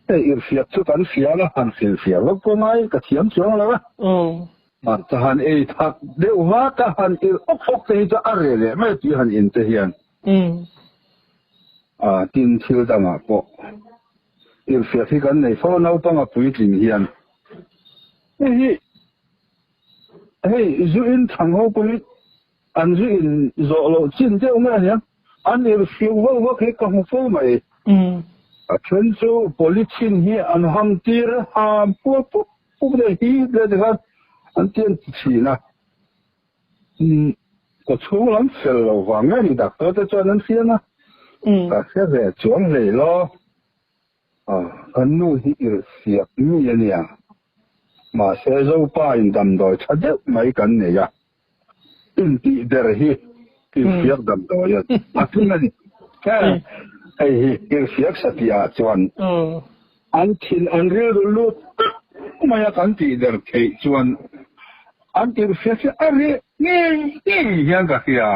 Hei irhfiak chu kan hria la, han hrilhfiah vak pawh ngai ka thiam chuang lo a. Hmarcha han ei thak deuh vak a, han irh awk awk te hi chu a reh leh mai tih han in te hian. Tin, thil dangah pawh irhfiak hi kan nei fo a, naupang a puitling hian. Hei hi hei zu in thang ho pawh hi An zu in zawh loh chin deuh mai a nia, an irhfiu vauh vak hi ka hmu fo mai. A then chu polythene hi an ham tir ham pual pup pup leh hi leh tikhan an ti an ti thin a. Ka chhung lam fel lo vang nge ni doctor te chuan an hriang a, ka hre ve chuang hlei lo. Kan nu hi irhfiak mi a nia, mahse Zopa in damdawi tha deuh mai kan nei a. Intih ber hi irhfiak damdawi a tling a ni. Hei hi irhfiak satih ah chuan an thin an rilru lut tak mai a kan tih der theih chuan an irhfiak hi a reh ngei ngei hian ka hria.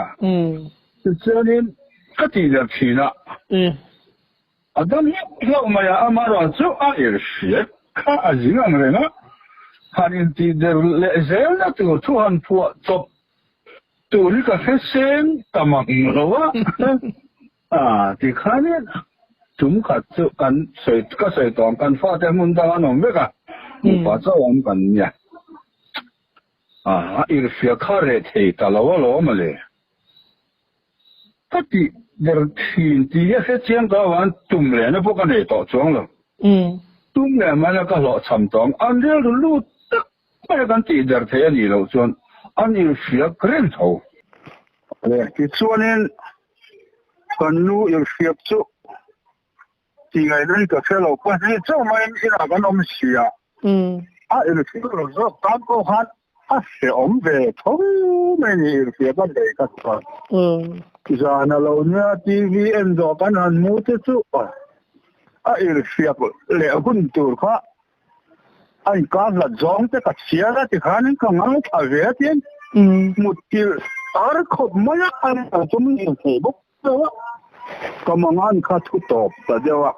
Tichuanin ka tih der thin a, a dam hlauh hlauh mai a, amaherawhchu chu a irhfiak kha a zing ang reng a, han intih der leh zelna tur thu han phuah chawp tur hi ka hre seng ta mang lo a, a ti khanin tum khat chu kan sawi ka sawi tawh ang, kan fate hmun dang an awm vek a, nupa chauh awm kan nia, a irhfiak kha reh thei ta lo alawm a le. Ka tih ber thin tih hi a hre chiang ka avang tum lehna pawh ka nei tawh chuang lo. Tum leh mahna ka hlawhchham tawh ang. An rilru lut tak mai a kan tih der thei a nih loh chuan an inhriak reng tho. Tichuanin kan nu inhriak chu tih ngaihna hi ka hre lo. Pahnih chauh maiin inah kan awm si a, a inhriak lo zawk tan pawh khan a hrehawm ve tho mai ni inhriak a nei kha chuan. Zan a lo nia TV en zawh kan han mu te chu a inhriak leh hun tur kha a inkar hlat zawng te ka chhiar a tikhanin ka ngaithla ve a tin mutthilh ar khawp mai a an chu min inhmuh bawk. Ka mangan kha thu tawp ta deuh a,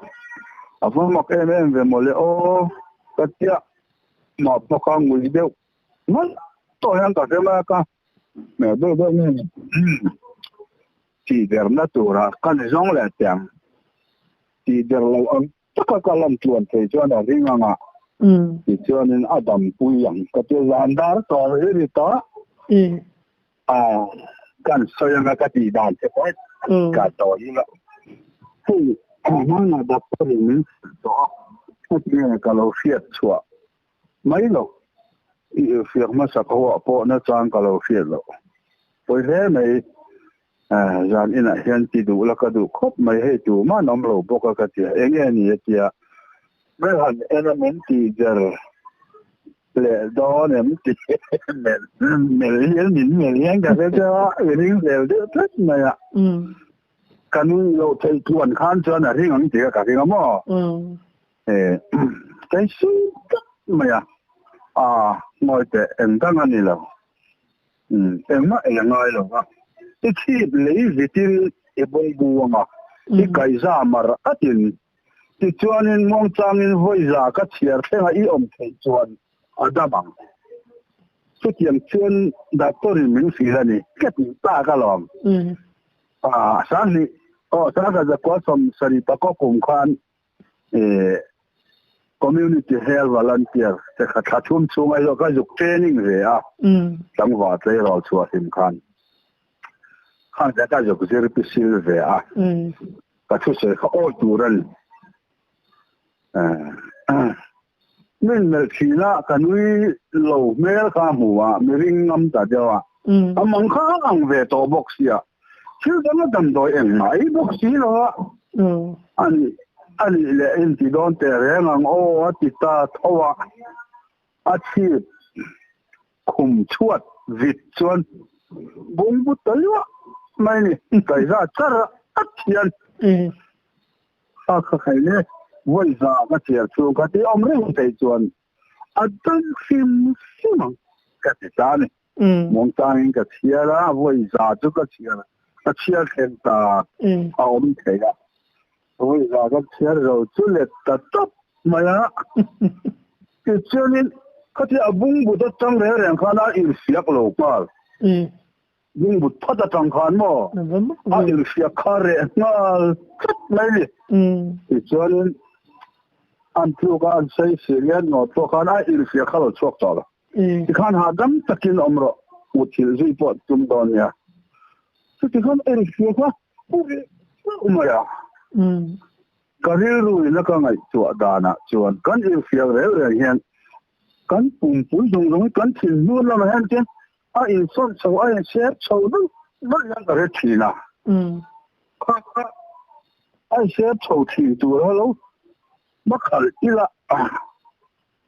a va mak em em ve mawle aw ka tia mah pawh kha ngui deuh ngalh tawh hian ka hre mai a ka hmel deuh deuh nge ni tih derna tura ka ni zawng leh tiang tih der loh ang taka ka lan tluan thei chuan a ring ang a tichuanin a dampui ang ka ti zan dar tawh hi ri tawh. A, kan sawi anga ka tih dan che pawh ka tawi lo. Hei, hmanah doctor in min hrilh tawh a, heti ka lo hriat chhuah mai loh. I irhfiak hmasa ka huah pawh nachang ka lo hriat loh. Pawi hle mai, zan inah hian ti duh la ka duh khawp mai, hei tuman awm lo bawk a ka ti a, enge ni a tia, Hmel han en a min tih der leh dawn em tih melh hian min melh hian ka hre deuh a, i ring zel deuh tlat mai a. Ka nui loh theih tluan khan chuan a ring ang tih ka ring a maw? Kei sum tlat mai a, a ngawi teh eng dang a ni lo. Engmah ei a ngai lo va, i chhip lei vitin i bawngbu ang a, i kaihza mar atin Tichuanin muangchangin vawiza ka chhiar thlenga i awm theih chuan a dam ang. Chutiang chuan doctor-in min hrilh a ni. Ka tih tak alawm. Sanghnih, aw Sangha zakua sawmsarih pakua kum khan Community Health Volunteer te kha thla thum chhunga hi ka zuk training ve a, tlangval tleirawl chhuah hlim khan. Khang te ka zuk zir pisil ve a. Ka thusawi kha awi tur a ni. Min melh thin a, ka nui lo hmel kha a hmu a, mi ring ngam ta deuh a. A mang kha a ang ve tawh bawk sia, thil dang a damdawi engmah ei bawk si lo a. A nih, a nih leh inti dawn teh reng ang aw a ti ta tho a, a chhip Khum chhuat vit chuan bungbu ta luah mai ni. Kaihza char at hian a kha khai le vawiza ka chhiar chhung kha tih awm reng theih chuan a dang hrim hrim ang ka ti ta a ni. Muangchangin ka chhiar a, vawiza chu ka chhiar ka chhiar thleng ta a awm thei a. Vawiza ka chhiar zo chu let ta tawp. mai a. Tichuanin khatia a bungbut atang reng reng khan a inhriak lo nghal. Bungbut phat atang khan maw a inhriak kha reh nghal tlat mai ni. Tichuanin an tluk a an sawi si hian ngaw pawh khan a inhriak kha lo chhuak tawh lo. Tikhan hahdam takin awm rawh, muthilh zui pawh tum dawn nia. Chuti khan a inhriak a pu mai a. Ka rilru in a ka ngaihtuah danah chuan kan inhriak reng reng hian kan pumpui zawng zawng hi kan thinhnun lamah hian chuan a insawn chho a insep chho deuh deuh hian ka hre thin a. Kha kha a insep chho thin tur a lo va khalh ila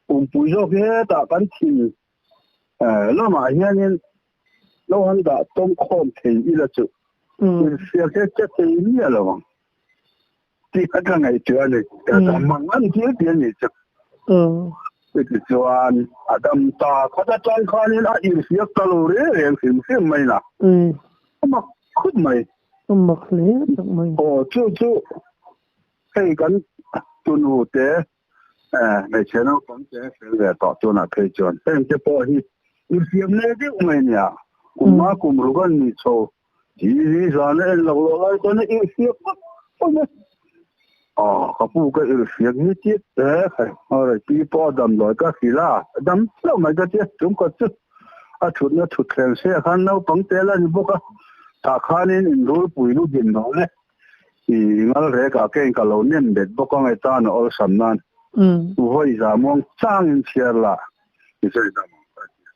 pumpui zawk hi hetah kan thin lamah hianin lo han dah tawm khawm thei ila chu inhriak hi a che thei miah lo ang. Tih kha ka ngaihtuah a ni. Ka mang an thil tih a nih chu. Chutichuan a dam ta khat atang khanin a inhriak ta lo reng reng hrim hrim mai na. A mak khawp mai. A mak hle tak mai. Aw chu chu hei kan tunu te hmeichhe naupang te fel ve tawh tunah phei chuan heng te pawh hi inhriam leh deuh mai nia. Kum nga kum ruk an nih chho TV zan a en loh loh lai chuan a irhfiak vak vak a. Aw, ka pu ka irhfiak hi tia te khai. Awre, pi pawh a damdawi ka hrilh a, a dam hlauh mai ka tia. Chung kawt chu a thutna thutthleng se khan naupang te la ni bawk a, tah khanin inrulpui lu din lo le. I ngal rekah kein ka lo nem bet bawk ang e tan a awlsam nan. Vawi za muang changin chhiar la. I sawi dam ang ka ti a.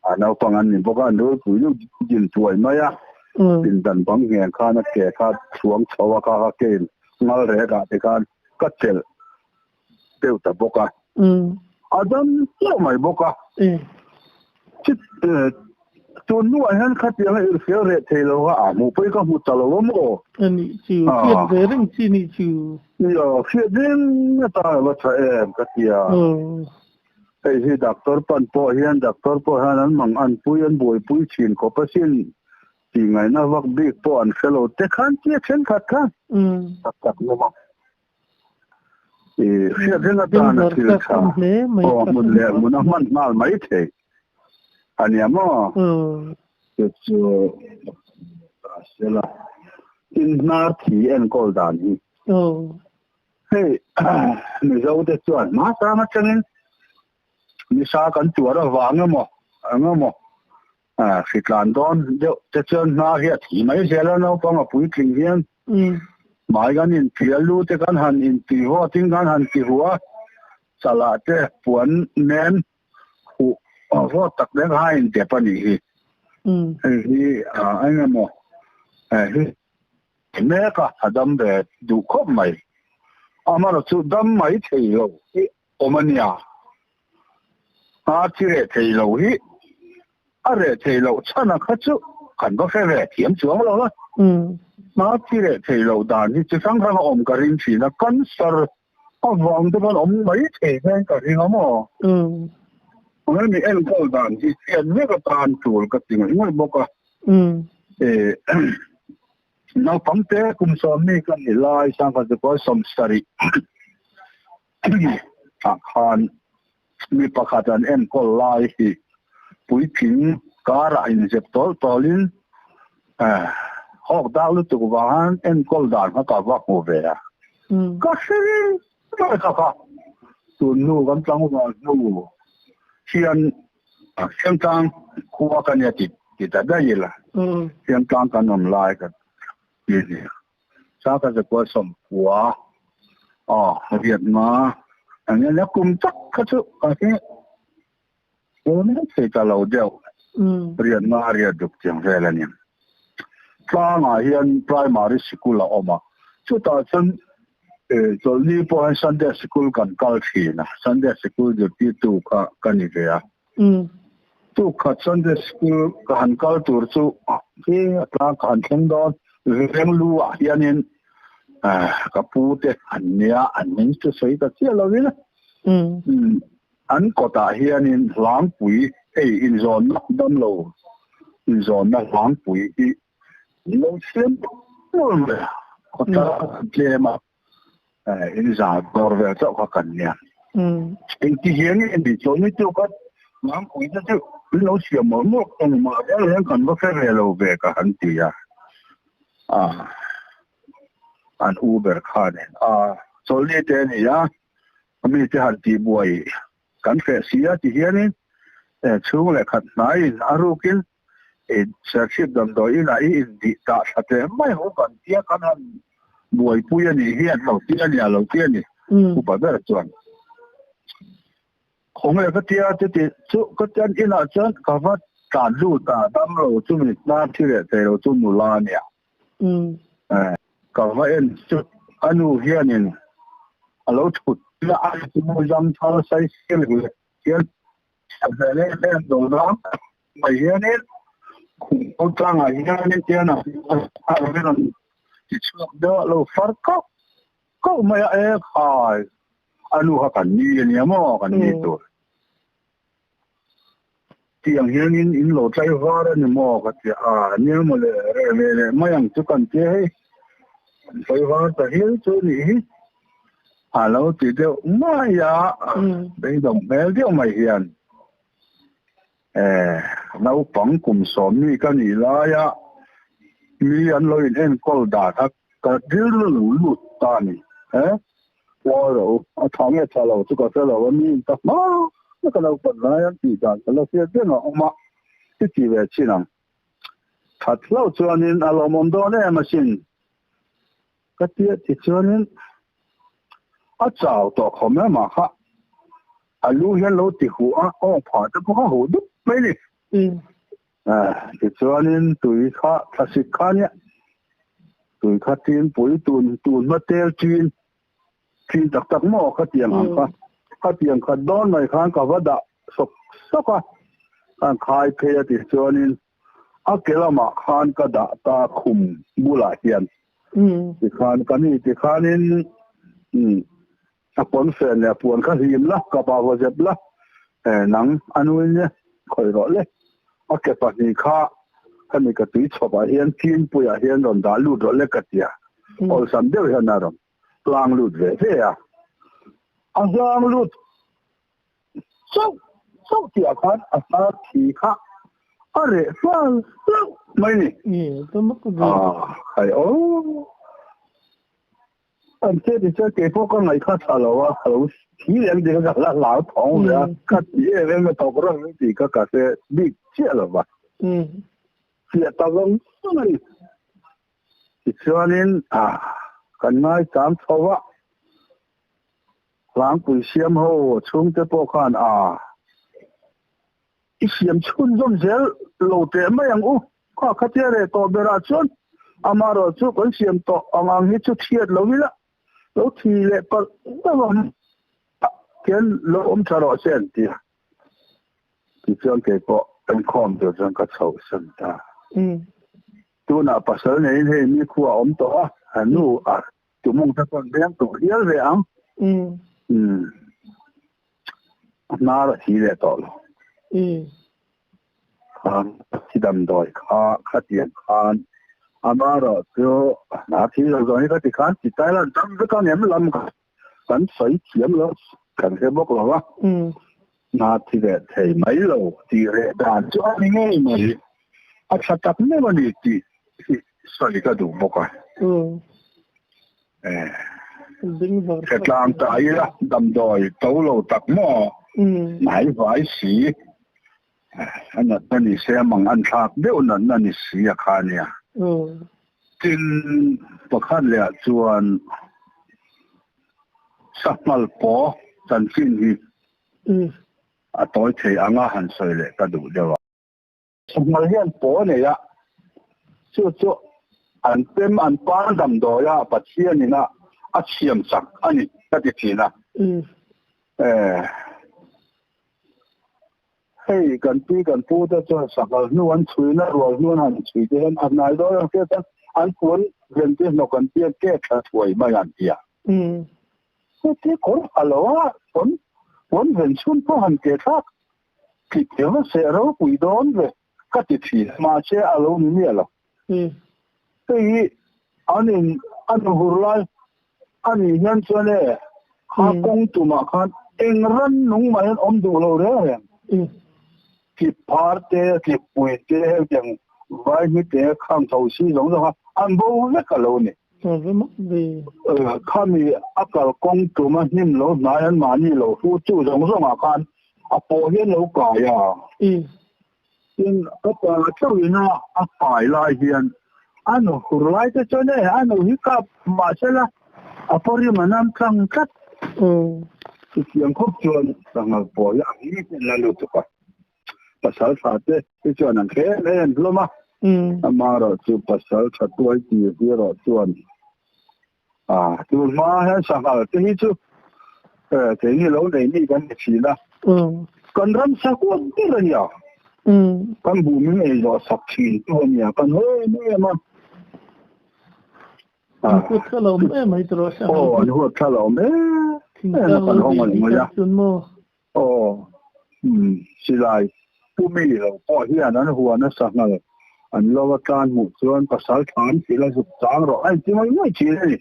A naupang an ni bawk a, an rulpui deuh din tuai mai a. Pindan bang ngheng khan a ke kha chhuang chho a, kha kha kein ngal rekah te khan ka chelh deuh ta bawk a. A dam chiah mai bawk a. Tun hnuah hian khatiang a irhfial reh thei lo a, a hmuh pawhin ka hmu ta lo a maw? A nih chu, hriat ve reng chi nih chu. Ia, hriat reng atan a va tha em ka ti a. Hei hi doctor pan pawh hian doctor pawh hian an mang an pui an buaipui thin khawp asin tih ngaihna vak bik pawh an hre lo te khan tia thenkhat kha tak tak hlawm a. I hriat reng atana thil tha aw hmun leh hmun a hman nghal mai thei a nia maw? Chu chu ta sela tin hnar thi enkawl dan hi. Hei Mizo te chuan hmasang atangin nisa kan tuar avang emaw eng emaw Hritlan dawn deuh te chuan hna hi a thi mai zel a, naupang a puitling hian hmai kan inpial lu te kan han inti vawtin kan han ti huh a, chalah te puan nen huh vawt tak te kha a indep a nih hi. Hei hi eng emaw hi mek a, a dam ve duh khawp mai. Amaherawhchu dam mai thei lo hi awm a nia. A chi reh thei lo hi a reh thei loh chhan a kha chu kan va hre ve thiam chuang lo a. A chi reh thei loh dan hi chi hrang hrang a awm ka ring thin a, cancer avang te pawn awm mai thei hian ka ring a maw. Hemi enkawl dan hi hriat vek atan tul ka ti ngaih ngaih bawk a. Naupang te kum sawmmi ka nih lai sangkhat chu 70 Ah khan mi pakhat an enkawl lai hi puitling karah inzep tawl tawlin hawk dak lutuk vang han enkawl dan kha ka va hmu ve a. Ka hre reng mai kha kha. Tun hnu kan tlangval hnu hian Siamtlang khua ka nia ti ta daih ila. Siamtlang kan awm lai ka ti a nia. Saka zakua 90 aw riat nga ang hian a kum tak kha chu ka hi awm thei ta lo deuh riat nga riat duk chiang vel a ni. Tlangah hian primary sikul a awm a, chutah chuan chawlhni pawh hian Sunday sikul kan kal thin a, Sunday sikul zirtirtu kha ka ni ve a. Tuk khat Sunday school ka han kal tur chu hi a tlang ka han thleng dawn veng lu ah hianin ka pu te an nia an min chu sawi ta chiah lovin an kawtah hianin hlangpui hei inzawnna damlo inzawnna hlangpui hi lo siam nual mai a khawtlang tlem a inzah dawr vel chauh kha kan nia. Eng ti hian nge ni chaw ni chu ka mam pui te chu min lo siam mawlh mawlh ka ni mah zel hian kan va hre ve lo ve ka han ti a. A an u ber khanin a chawlni te a ni a, mi te han tih buai kan hreh si a ti hianin chhung leh khat hnaiin a rukin Serchhip damdawi inah i indih tah thla teh mai ho kan tia kan han buaipui a nih hi an lo ti a ni a lo ti a ni upa ber chuan khawnge ka tia chuti chu ka tian inah chuan ka va tlan lut a damlo chumi hnar thi leh thei lo chu nula a nia ka va en chu a nu hianin a lo thut a zam thar sai siam leh hian Hmel em em lo dang mai hianin khum ko tlangah hianin tian a rawn ti chhuak deuh a lo far kauh kauh mai a, e khai a nu kha kan ni a nia maw kan ni tur tiang hianin in lo tlai var a ni maw ka ti a, nia maw le reh ve leh mai ang chu kan tia hei kan tlai var ta hial chu a nih hi. A lo ti deuh mai a, beidawng hmel deuh mai hian eh naupang kum sawm mi ka nih laia mi an lo in enkawl dan a ka rilru lo lut ta a ni eh ngawi rawh u a tha nge tha lo chu ka hre lo a mi in ta hma na ka naupan lai an tih dan ka la hriat reng a awm a i ti ve chin ang that hlauh chuanin a lawmawm dawn em asin. Ka tia ti chuanin a chau tawh khawm em ah kha a lu hian lo ti huh a, awng phah te pawh kha huh dup mai ni. Tichuanin tui kha thlasik kha nia tui kha tin pui tun tun hma tel chin chin tak tak maw kha tiang ang kha kha tiang khat dawn mai khan ka va dah sawk sawk a, khan khai phei a tichuanin A ke lamah khan ka dah ta khum bulah hian tikhan ka ni tikhanin a pawnfen leh a puan kha hlim la, ka pa vaw zep la, nang a nuin nia khawih rawh le. A ke pahnih kha khami ka tui chhawpah hian Chinpuiah hian rawn dah lut rawh le ka ti a, awlsam deuh hian a rawn hlang lut ve ve a, a hlang lut Chauh chauh tih ah khan a hnar thi kha a reh nghal hlauh mai ni. Ah, hai aw. An che ti chuan kei pawh ka ngaih kha tha lo a, ka lo thi leh ang tih kha ka la hlau thawng ve a, ka ti em em a thawk reng ang tih kha ka hre bik chiah lo va. Chiah ta vang vang a ni. Tichuanin, ah, kan ngaichang chho a. Hlangpui siam ho chhungte pawh khan a i siam chhunzawm zel lo teh mai ang u. Kha khatia reh tawh berah chuan amaherawh chu kan siam tawh ang ang hi chu thiat lo ila lo thi leh palh deuh ang khian lo awm tha rawh se an ti a. Tichuan kei pawh inkhawm tur chuan ka chhohsan ta. Tunah pasal neiin hei mi khua a awm tawh a, a nu a Tumung te chuan veng tawh hial ve ang. Umm. A hnar a thi leh tawh lo. Khan thi damdawi kha khatiang khan amaherawh chu a hnar thi lo zawng hi khati khan ti tai lan dam vek ang em lam kha kan sawi thiam lo kan hre bawk lo a. Hnar thi leh thei mai lo tih reh dan chu a ni ngei mai. A tha tak meuh a ni tih hi sawi ka duh bawk a. Hretlang ta ila damdawi to lo tak maw hnai vai si a natna ni se mang an thlak deuh natna ni si a kha nia. Tin pakhat leh ah chuan Sanghal paw chanchin hi a tawi thei anga han sawi leh ka duh deuh a. Sanghal hian paw a nei a, chu chu an pem an par damdawi a Pathianin a a chhiam chak a ni ka ti thin a. Hei kan pi kan pu te chuan sanghal hnu an chhui na rual hnu an han chhui te hian a hnai dawn ang hriat chuan an puan ven te hnawk an tia ke tha thuai mai an ti a. Heti kawr a lo a puan puan ven chhun pawh han ke thlak tih thiam a seh ropui dawn ve ka ti thin mahse a lo ni miah lo. Hei hi an in an hur lai a nih hian chuan e kha kawng tumah khan. Eng ran nung mah hian awm duh lo reng reng. Tlip phar te, tlip pui te, hetiang vai hmi te, khang tho si zawng zawng kha an bo vek a lo ni. Khami a kalkawng tuma hnim lo hnai an mahni lo hru chu zawng zawngah khan a pawh hian lo kai a. Tin, ka pa chauhin a a pai lai hian a nu hur lai te chuan e a nu hi kap mahsela a pawrim a nam tlang tlat. Chutiang khawp chuan sanghal pawh hi a nghet la lutuk a, pasal tha te hi chuan an hrem em hlawm a, amaherawhchu pasal tha tuai tir hi erawh chuan tun hma hian sanghal te hi chu keini lo nei mi kan ni thin a, kan ramsa huat ber a nia, kan buh min ei zawh sak thin tu a nia, kan hawi em em a. An huat thla lo awm em mai tawh sanghal. Aw, an huat thla lo awm em em a, kan hawng a ni mai a. Aw, silai pu mi lo pawh hian an huan a sanghal an lo a tlan hmuh chuan pasal tha an thil a zuk chang rawh a inti mai mai thin a ni.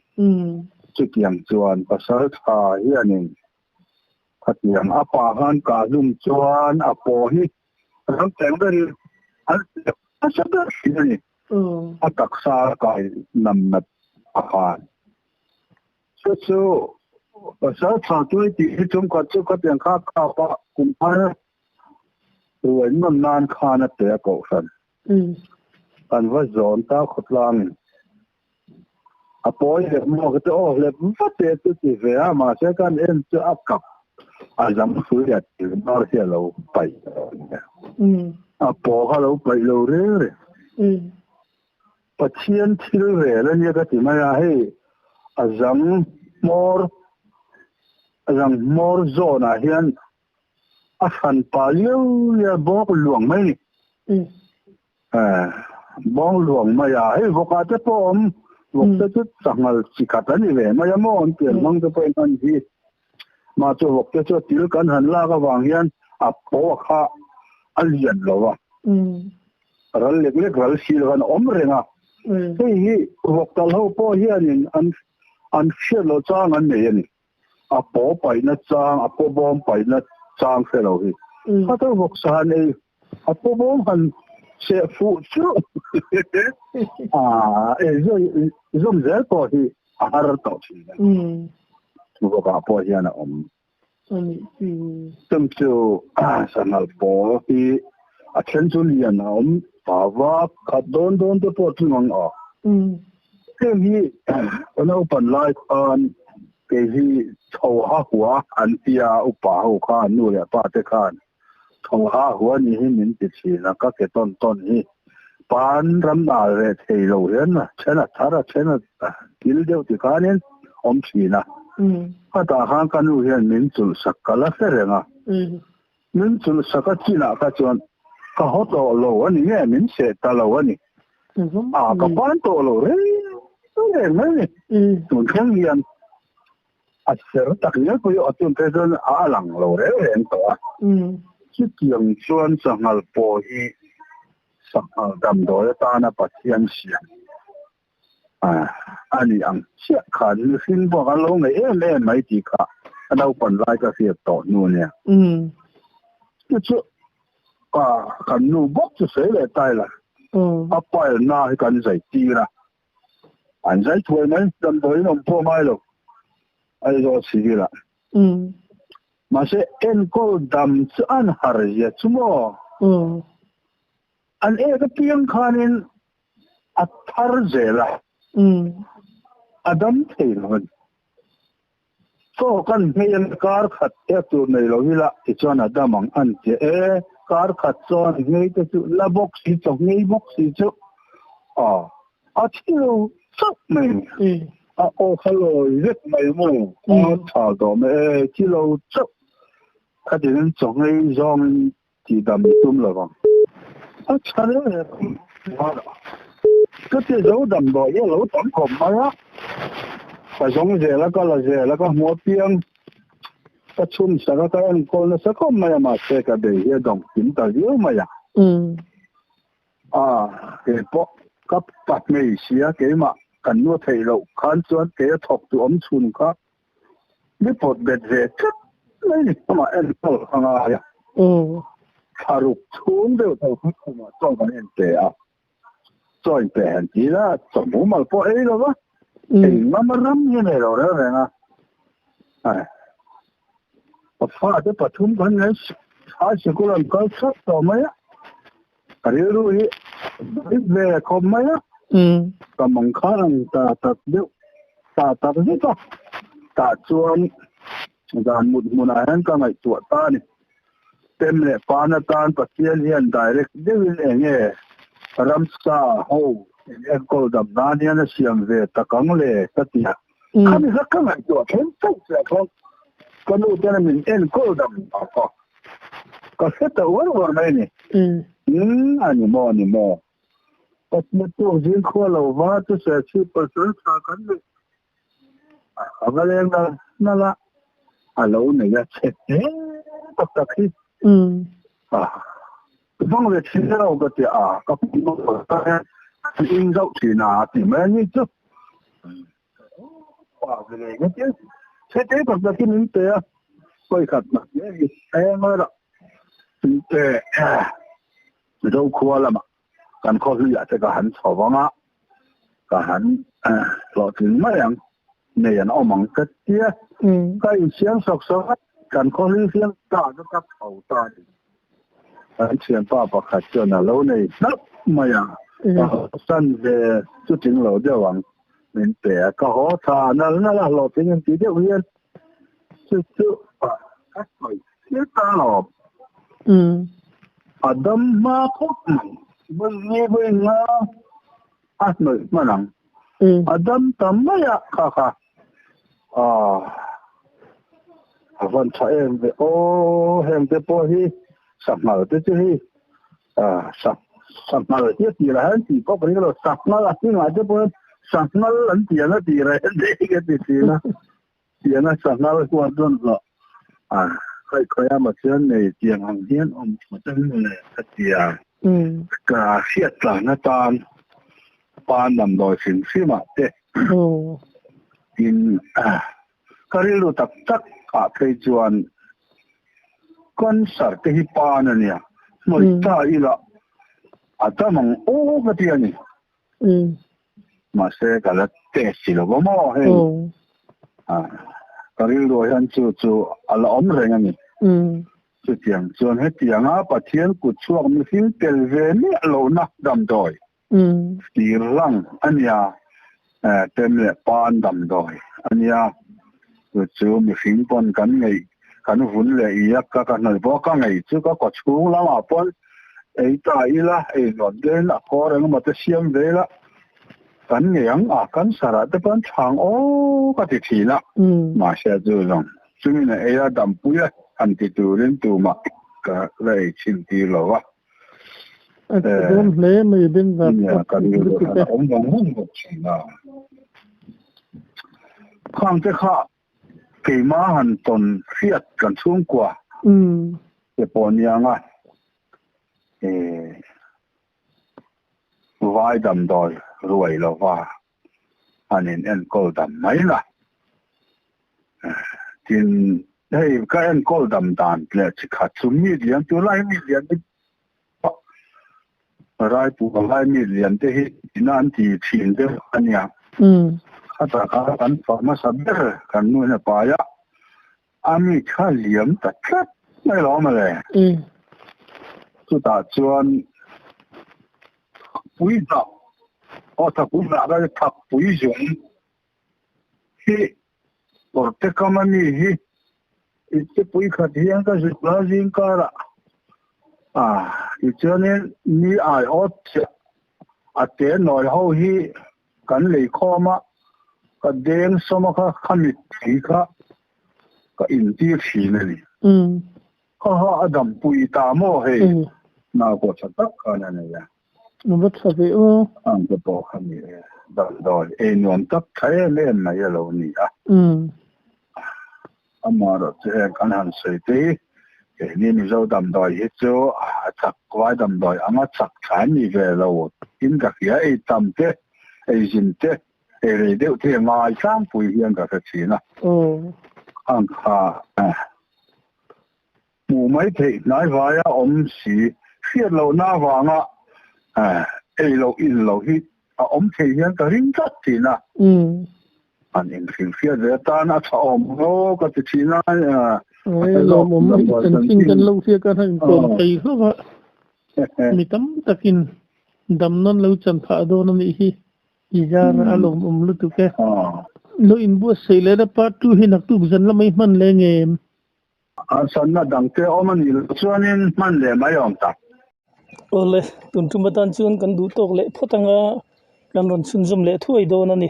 Chutiang chuan pasal tha hianin khatiang a pa khan kah hlum chuan a paw hi ram teng berin an nasa ber thin a ni. A taksa a kai nam nat a khan. Chu chu pasal tha tuai tih hi chungkhat chu khatiang kha kap a kum thar ruai nawn nan khan a pe a kohhran. Kan va zawn ta khawtlangin a pawi leh maw ka ti aw hlep vat e chu ti ve a mahse kan en chu a kap a zam hrui a tir bar hi a lo paih lo a nia. A paw kha a lo paih lo reng reng. Pathian thil rel a nia ka ti mai a, hei a zang hmawr a zang hmawr zawnah hian a hran pa liau liau bawk luang mai a ni. Bawng luang mai a, hei vawkah te pawh awm, vawk te chu sanghal chi khat a ni ve mai a maw an pian hmang te pawhin an hi. Mah chu vawk te chu a til kan han lak avang hian a pawh kha a lian lo va. Ral lek lek ral si lo khan a awm reng a. Hei hi vawk tal ho pawh hianin an an hriat loh chang an nei a ni. A paw paihna chang, a paw bawm paihna chang hre lo hi. Kha to vawk sa han ei, a paw bawm han seh fuh chu a ei zawm zel pawh hi a har tawh thin a. Vawkah pawh hian a awm. Chum chu sanghal pawl hi a then chu lian a awm ta vak, khat dawn dawn te pawh tling ang a. Heng hi ka naupan lai khan kei hi chho ha hua an tia upa ho khan nu leh pa te khan chho ha hua ni hi min ti thin a, ka ke tawn tawn hi pan ram nal reh thei lo hian a then a thar a then a kil deuh ti khanin awm thin a. Khatah khan ka nu hian min chulh sak ka la hre reng a. Min chulh sak a chinah kha chuan ka haw tawh lo a ni nge min seh ta lo a ni. A ka ban tawh lo reng reng mai a ni. Tun thleng hian a ser tak ngial pawh hi a tun phei chuan a lang lo reng reng tawh a. Chutiang chuan sanghal pawh hi sanghal damdawi atana Pathian siam a ni ang chiah khan mihring pawh kan lo ngaih em em mai tih kha a naupan lai ka hriat tawh hnu a nia. Chu chu kan nu bawk chu sawi leh ta ila a pailna hi kan zai tir a, an zai thuai mai damdawiin awm pawh ngai lo Aizawl civil ah. Mahse enkawl dam chu an har zia chu maw? An ek apiang khanin a thar zel a, a dam thei lo a ni. Chaw kan hmei a kar khat te tur nei lo ila tichuan a dam ang an ti e, kar khat chuan hmei te chu la bawk si chaw hmei bawk si chu a thi lo chauh mai a ni. A aw kha lawi vek mai maw, a tha tawh mai e, thi lo chauh khatin chaw hmei zawngin Tih dam i tum lo vang. A tha reng reng ka ti zo damdawi hi a lo tam khawp mai a, ka zawng zel a, ka la zel a, ka hmu apiang ka chhun sak a, ka enkawl nasa khawp mai a, mahse ka bei hi a dawng kim ta viau mai a. A, keipawh ka pa hmeichhia keimah kan nu theih loh khan chuan kei a thawk tu awm chhun kha mi pawt bet ve tlat mai ni amah enkawl a ngai a. Thla ruk chhung deuh tho kha khumah chaw kan en pe a, chaw in pe han ti ila chaw mumal pawh ei lo va, ei ngam a ram hi a nei lo reng reng a. Ka fate pathum kan nei high sikul an kal thlap tawh mai a, ka rilru hi bik ve khawp mai a, ka mang kha ang ta tak deuh ta tak zet a, tah chuan zan mut hmunah hian ka ngaihtuah ta a ni. Pem leh pan atan Pathian hian direct deuhin eng nge ramsa ho in enkawl dam nan hian a siam ve tak ang le ka ti a. Khami kha ka ngaihtuah thleng chauh che khan ka nu ten min enkawl dam tak a, ka hre ta uar uar mai a ni. Umm a ni maw a ni maw. Pathian tuk zing khua lo va chu Serchhip pasal tha kan neih a va leng nal nal a, a lo nei a che hle tak tak hi. Vang ve thin lo ka ti a, ka pu in zauh thin a ti mai a ni chu. Pa ve leh nge tia che te tak tak hi min pe a, pawi khat hna hle hi a eng a min pe Zokhua lamah kan khaw hluiah te ka han chho vang a, ka han hlawhtling mai ang, nei an awm ang ka tia, ka insiam sawk sawk a, kan khaw hlui hian ta chu ka chho ta a ni. Kan thianpa pakhat chuan a lo nei hlauh mai a, ka hawsan ve chu tling lo deuh ang min pe a, ka haw tha nal nal a, hlawhtling in ti deuh hian chu chu ka sawi thil ta lo. A dam hma khawp mai. Vawi vawi nga a hnawih hman ang. A dam ta mai a kha kha. A van tha em ve aw heng te pawh hi sanghal te chu hi sanghal hi a tirah hian tih pawh ka ring lo sanghal a hmingah te pawh hian sanghal an ti ang a tirah hian hei ka ti thin a. Tianga sanghal huat rawn hlawh a, khawi khawi a chuan nei tiang ang hian awm thawt ang mawle ka ti a. Ka hriat tlan atan pa damdawi hrim hrim ah te tin ka rilru tak tak ah phei chuan cancer te hi pan a nia, hnawih ta ila a dam ang aw ka ti a ni. Mahse ka la test si lo va maw hei ka rilru hian chu chu a la awm reng a ni. Chutiang chuan hetianga Pathian kut chhuak mihring tel ve miah lohna damdawi tir lang a nia, tem leh pan damdawi a nia. Chu chu mihring pawn kan ngeih kan vun leh iak ka ka hnawih pawh ka ngeih chu ka kawchhung lamah pawn ei ta ila, ei nuam deuhin a kawr engemaw te siam ve ila kan ngei ang a, cancer ah te pawn chhang aw ka ti thin a, mahse chu zawng chungin a ei a dampui a han ti turin tumah ka la ei chhin tir lo va. A tha dawn hle mai bengvar tak ka rilru khan a awm vang vang bawk thin a. Khang te kha keimah han tawn hriat kan chhungkua te pawh nia nga vai damdawi ruai lova han in enkawl dam mai la. Tin hei ka enkawl dam dan leh chi khat chu mi lian tunlai hi mi lian hi Raipur lai mi lian te hi ina an ti thin deuh a nia. Khatah kha kan fa hmasa ber kan nu in a pai a, a mi kha liam ta tlat mai lo mawle. Chutah chuan thakpui hnah, aw thakpui hnah kha thakpui zung hi kawrte kam a mi hi Iptepui khat hian ka zuk la zing karah a tichuanin mi aiawt chiah a te nawi ho hi kan lei khawm a, ka deng sawm a kha khami tui kha ka intir thin a ni. Kha ha a dampui ta maw hei nau pawh tha tak khan a nei a. A va tha ve aw. Ang te pawh kha ni e. Damdawi ei nuam tak tha em em mai a lo ni a. Amaherawh chu heng kan han sawi te hi keini Mizo damdawi hi chu a chak vai damdawi anga chak tha an ni ve lo in ka hria ei tam te ei zin te ei rei deuh te hi a ngai tlangpui hian ka hre thin a. Ang kha. Hmuh mai theih hnaivaia awm si hriat lohna avanga ei loh in loh hi a awm thei hian ka ring tlat thin a. An inhrilhhriat ve atan a tha awm hlawh ka ti thin a. Aw lawmawm i chanchin kan lo hriat khan a inkawm thei hlauh a, mi tam takin dam nan lo chan phah dawn a nih hi. I zar a lawmawm lutuk e. Lo inbuatsaih leh na part 2 hi naktuk zan lamah i hman leh ngem? Harsatna dangte awm a nih loh chuanin hman leh mai awm tak. Awle, tun tum atan chuan kan duh tawk leh phawt anga kan rawn chhunzawm leh thuai dawn a ni.